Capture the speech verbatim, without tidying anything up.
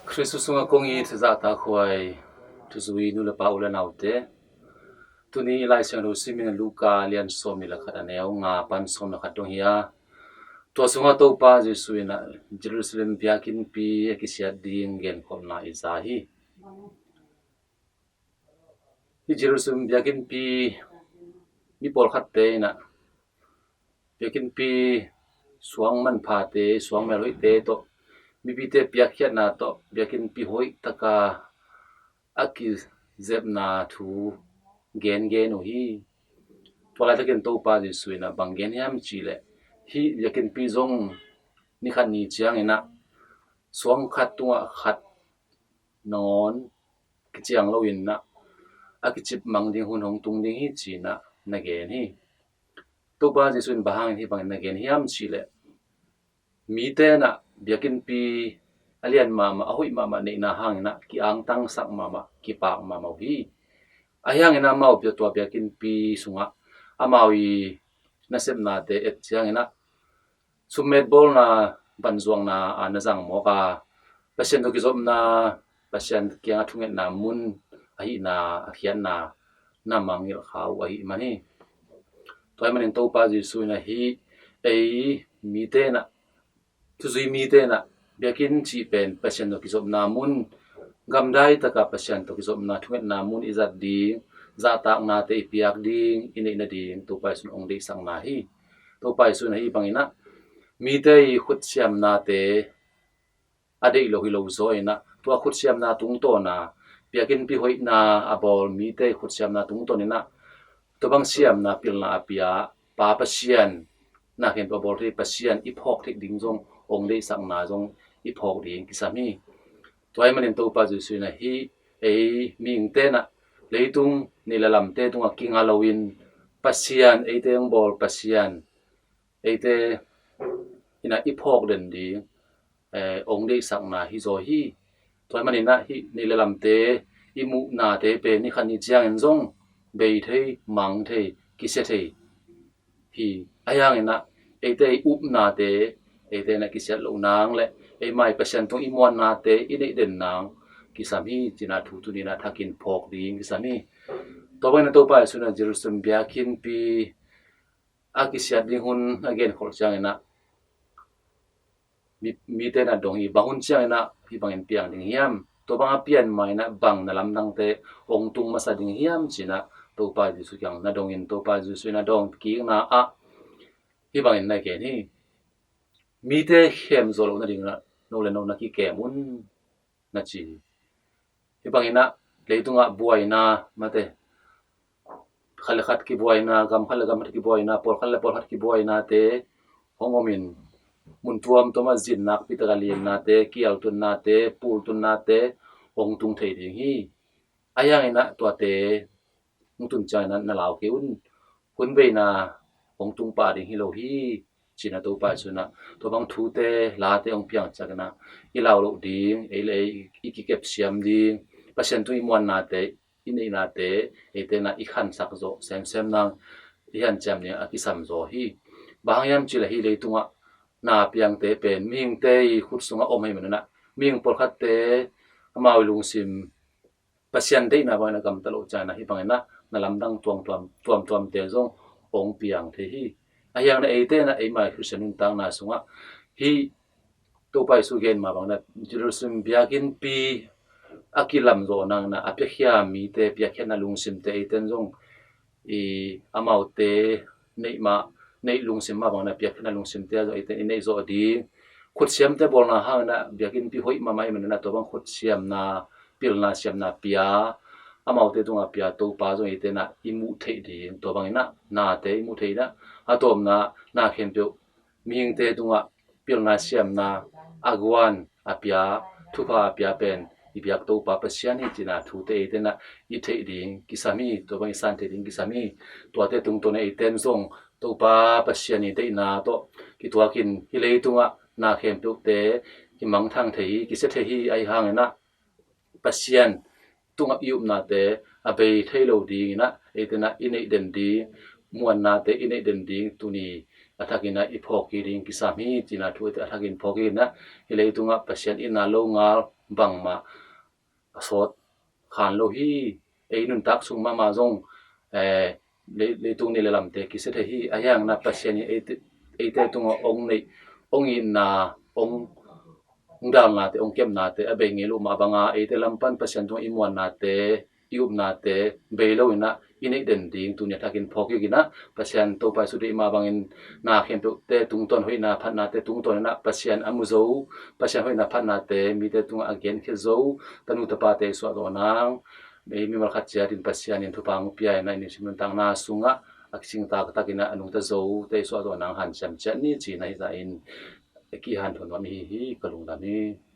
Khristu sungah kong it zahtakhuai thuzui nu le pa, u le naute, tuni i Lai Siangtho simin Luka lian sawmnih le khat, a neu nga pan sawm le khat dong hi a, tua sungah Topa Jesuh in ah Jerusalem biakinnpi a kisiat ding genkholhna i za hi. Hi Jerusalem biakinnpi mi pawlkhatte in ah biakinnpi suang manphate, suang melhoihte tawh, mipite piakkhiatna tawh biakinnpi hoih taka a kizepna thu gengen uh hi. Tua laitakin Topa Jesuh in ah bang gen hiam cihleh, hih biakinnpi zong ni khat ni ciangin ah suang khat tungah khat nangawn kiciang loin ah a kicip mang ding hun hong tung ding hi, ci-in ah na gen hi. Topa Jesuh in bang hangin hih bangin na gen hiam cihleh, mite in ah biakinnpi a lian mahmah, a hoih mahmah neihna hangin ah ki-angtangsak mahmah, kipak mahmah uh hi. Ahi hangin ah amau bia, tua biakinnpi sungah amau i nasepnate et ciangin ah summet bawlna, vanzuakna a na zang mawk a, Pasian tawh kizopna, Pasian kiangah thungetna mun ahihna a khiatna na mangngilh kha uh ahih man hi. Tua ahih manin Topa Jesuh in ah hih ei mite in ah, thuzui mite in ah biakinn cih pen Pasian tawh kizopna mun, gamdai taka Pasian tawh kizopna thungetna mun i zat ding, zahtaknate i piak ding, i neih nading Topa Jesuh in hong deihsakna hi. Topa Jesuh in ah hih bangin ah mite i khutsiamnate a deih lo hi lo zaw in ah, tua khutsiamna tungtawn a, biakinnpi hoihna a bawl mite i khutsiamna tungtawn in ah tua bang siamna pilna a pia Pa Pasian, na khempeuh a bawl thei Pasian i phawk theih ding zong hong deihsakna zong i phawk ding kisam hi. Tua ahih manin Topa Jesuh in ah hih ei mihingte in ah leitung nei le lamte tungah kinga loin Pasian, eite hong bawl Pasian, eite in ah i phawk den ding, eh, hong deihsakna hi zaw hi. Tua ahih manin ah hih nei le lamte i muhnate pen ni khat ni ciangin zong bei thei, mang thei, kisia thei hi. Ahi hangin ah eite i upnate, eite in ah kisiat loh nang le eima i Pasian tung i muannate i neih den nang kisam hi, ci-in ah thu tuni in ah thakin phawk ding kisam hi. Tua bangin ah Topa Jesuh in ah Jerusalem biakinnpi a kisiat ding hun a genkholh ciangin ah mi, mite in ah dong hi, bang hun ciangin ah hih bangin piang ding hiam? Tua bang a pian ma in ah bang na lamdangte hong tung masa ding hiam, ci-in ah Topa Jesuh kiang na dongin Topa Jesuh in ah dawng kikna ah hih bangin na gen hi. Mite khem zawh loh nading in ah no le no na kikem un, na ci hi. Hih bangin ah leitungah buaina, mate, khat le khat kibuaina, gam khat le gam khat kibuaina, pawlkhat le pawlkhat kibuainate hong omin, mun tuamtuam ah zin nakpi taka linnate, kialtunnate, pultunnate hong tung thei ding hi. Ahi hangin ah tuate hong tun ciangin ah na lau kei un. Hun veina hong tung pah ding hi lo hi, ci-in ah Topa Jesuh in ah tua bang thute, late hong piang ciangin ah i lau loh ding, ei le ei i kikep siam ding, Pasian tung i muannate, i neihnate eite in ah i khansak zawh semsem nang i hanciam ding a kisam zaw hi. Bang hang hiam cihleh hih leitungah na piangte pen mihingte i khut sungah om ahih manin ah mihing pawlkhatte amau i lungsim Pasian deihna bangin a gamta loh ciangin ah hih bangin ah na lamdang tuamtuam, tuamtuamte zong hong piang thei hi. Ahi hangin ah eite in ah eima i Khristian nuntakna sungah hih Topa Jesuh gen mah bangin ah Jerusalem biakinnpi a kilamzawh nangin ah a piakhia mite, piakkhiatna lungsimte eite in zong i amaute neih mah, neih lungsim mah bangin ah piakkhiatna lungsimte zong eite in i neih zawh ding. Khutsiamte bawlna hangin ah biakinnpi hoih mahmah ahih manin ah tua bang khutsiamna, pilna siamna pia, amaute tungah pia Topa zong eite in ah i muh theih ding. Tua bangin ah nate i muh theih in ah a tawpna na khempeuh mihingte tungah pilna siamna a guan a pia, thupha a pia pen i biak Topa Pasian hi cihna thute eite in ah i theih ding kisam hi. Tua bang i san theih ding kisam hi. Tuate tungtawn ah eite in zong Topa Pasian i deihna tawh kituakin hih leitungah na khempeuhte kimangthang thei hi, kisia thei hi. Ahi hangin ah Pasian tungah i upnate a bei thei lo dingin ah eite in ah i neih den ding, muannate i neih den ding tuni a thakin ah i phawk hi ding kisam hi cihna thu eite a thakin phawk hi in ah hih leitungah Pasian itna longal bangmah a sawt khan lo hi. Ei nuntak sung mahmah zong, eh, lei-, leitung nei le lamte kisia thei hi. Ahi hangin ah Pasian in eite, eite tungah ong neih, ong itna, ong, ong dalnate, ong kepnate a bei ngei loh mah banga eite lam pan Pasian tungah i muannate, i upnate bei lo in ah i neih den ding tuni a thakin phawk kik in ah Pasian Topa Jesu deih mah bangin na khempeuhte tungtawn hoihna phatnate tungtawn in ah Pasian a mu zo, Pasian hoihna phatnate mite tungah a genkhia zo tanu tapate i suah zawh nang, ei mimal khat ciatin Pasian in thupha hong pia in ah i nisim nuntakna sungah a kising taktak in ah a nungta zote i suah zawh nang hanciam ciat ni ci-in ah hih zah in a kihanthawn nuam i hi hi. Ka lungdam hi.